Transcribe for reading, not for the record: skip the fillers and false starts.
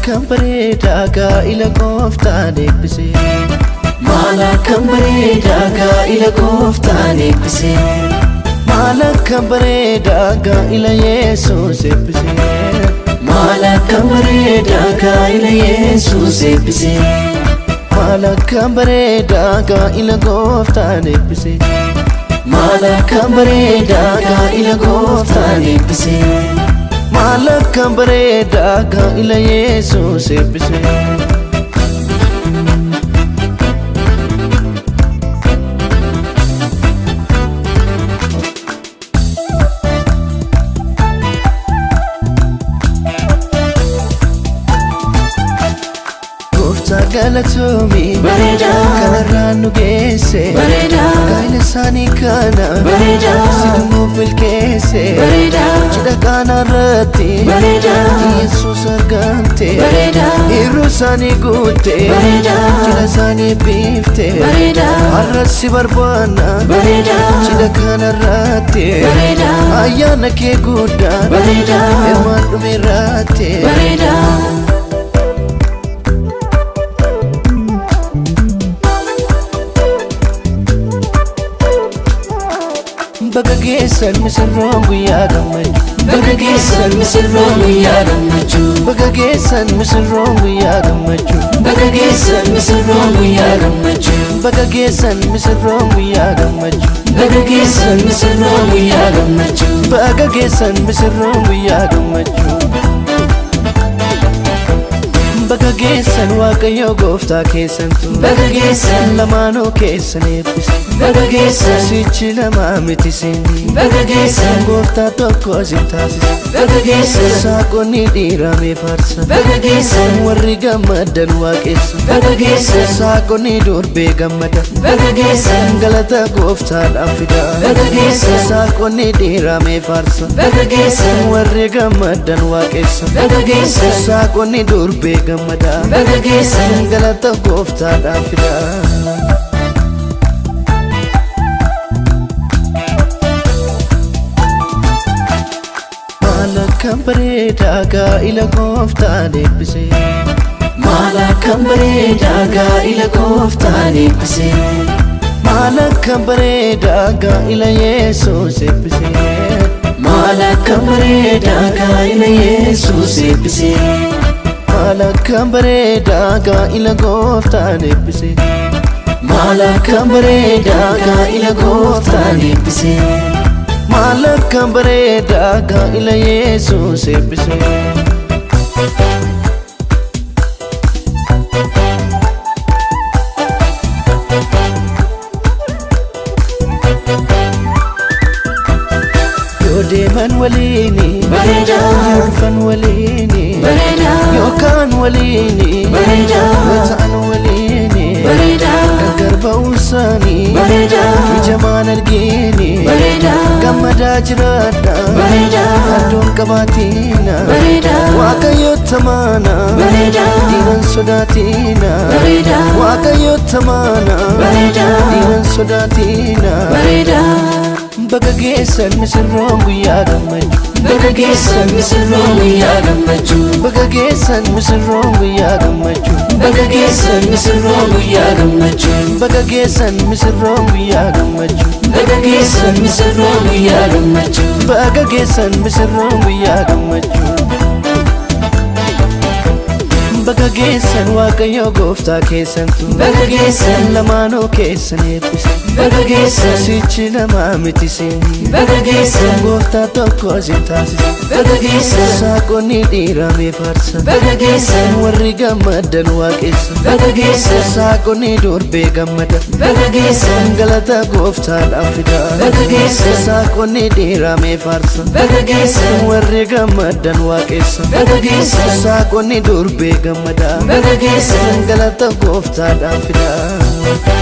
Akkam bareedaa gaa'ila gooftaan eebbise. Maal akkam bareedaa gaa'ila gooftaan eebbise. Maal akkam bareedaa gaa'ila Yesuus eebbise. Maal akkam bareedaa gaa'ila Yesuus eebbise. Maal akkam bareedaa gaa'ila gooftaan eebbise. Maal akkam bareedaa gaa'ila gooftaan eebbise. Maal akkam bareedaa gaa'ila Yesuus eebbise. Gooftaa galatoomii Bareedaa. Kanarraan nu geesse. Bareedaa. Gaa'ila isaanii kana Bareedaa. si nuuf milkeesse. Bareedaa. Cidha kanarratti Bareedaa. Yesuus argamte. Bareedaa. Hir'uu isaanii guutte. Bareedaa. Cidha isaanii biifte. Bareedaa. Har'as si barbaanna. Bareedaa. Cidha kanarratti Bareedaa. Ayyaana kee guddaa Bareedaa. Hirmaan dhumeerratti. Bareedaa. Baga geessan misirroon guyyaa gammachuu. Baga geessan misirroon guyyaa gammachuu. Baga geessan misirroon guyyaa gammachuu. Baga geessan misirroon guyyaa gammachuu. Baga geessan misirroon guyyaa gammachuu. Baga geessan misirroon guyyaa gammachuu. Baga geessan misirroon guyyaa gammachuu. Baga geessan Waaqayyo gooftaa keessantu. Baga geessan. Lamaanuu keessan eebbise. Baga geessan. Sichi lamaa miti seenii. Baga geessan. Gooftaa tokko si taasise. Baga geessan. Saaqonni dhiiramee faarsa. Baga geessan. Warri gammadan waaqessa. Baga geessan. Saaqonni durbee gammada. Baga geessan. Galata gooftaadhaaf fida. Baga geessan. Saaqonni dhiiramee faarsa. Baga geessan. Warri gammadan waaqessa. Baga geessan. Saaqonni durbee gammada. Baga geessan. Galata gooftaadhaaf fida. Maal akkam bareedaa gaa'ila gooftaan eebbise. Maal akkam bareedaa gaa'ila gooftaan eebbise. Maal akkam bareedaa gaa'ila Yesuus eebbise. Maal akkam bareedaa gaa'ila Yesuus eebbise. Maal akkam bareedaa gaa'ila gooftaan eebbise. Maal akkam bareedaa gaa'ila gooftaan eebbise. Maal akkam bareedaa gaa'ila Yesuus eebbise. Yoo deeman waliini. Bareedaa. Yoo dhufan waliini. Bareedaa. Yookaan waliini. Bareedaa. Yoo ta'an waliini. Bareedaa. Gargar ba'uu isaanii. Bareedaa. Ija maan argini. Bareedaa. Gammadaa jiraadha. Bareedaa. Addoon qabaatina. Bareedaa. Waaqayyo tamaana. Bareedaa. Diinan sodaatina. Bareedaa. Waaqayyo tamaana. Bareedaa. Diinan sodaatina. Bareedaa. Baga geessan misirroon guyyaa gammachuu. Baga geessan misirroon guyyaa gammachuu. Baga geessan misirroon guyyaa gammachuu. Baga geessan misirroon guyyaa gammachuu. Baga geessan misirroon guyyaa gammachuu. Baga geessan misirroon guyyaa gammachuu. Baga geessan misirroon guyyaa gammachuu. Baga geessan Waaqayyo gooftaa keessantu. Baga geessan. Lamaanuu keessan eebbise. Baga geessan. Sichi lamaa miti seenii. Baga geessan. Gooftaa tokko si taasise. Baga geessan. Saaqonni dhiiramee faarsa. Baga geessan. Warri gammadan waaqessa. Baga geessan. Saaqonni durbee gammada. Baga geessan. Galata gooftaadhaaf fida. Baga geessan. Saaqonni dhiiramee faarsa. Baga geessan. Warri gammadan waaqessa. Baga geessan. Saaqonni durbee gammada. Baga geessan. Galata gooftaadhaaf fida.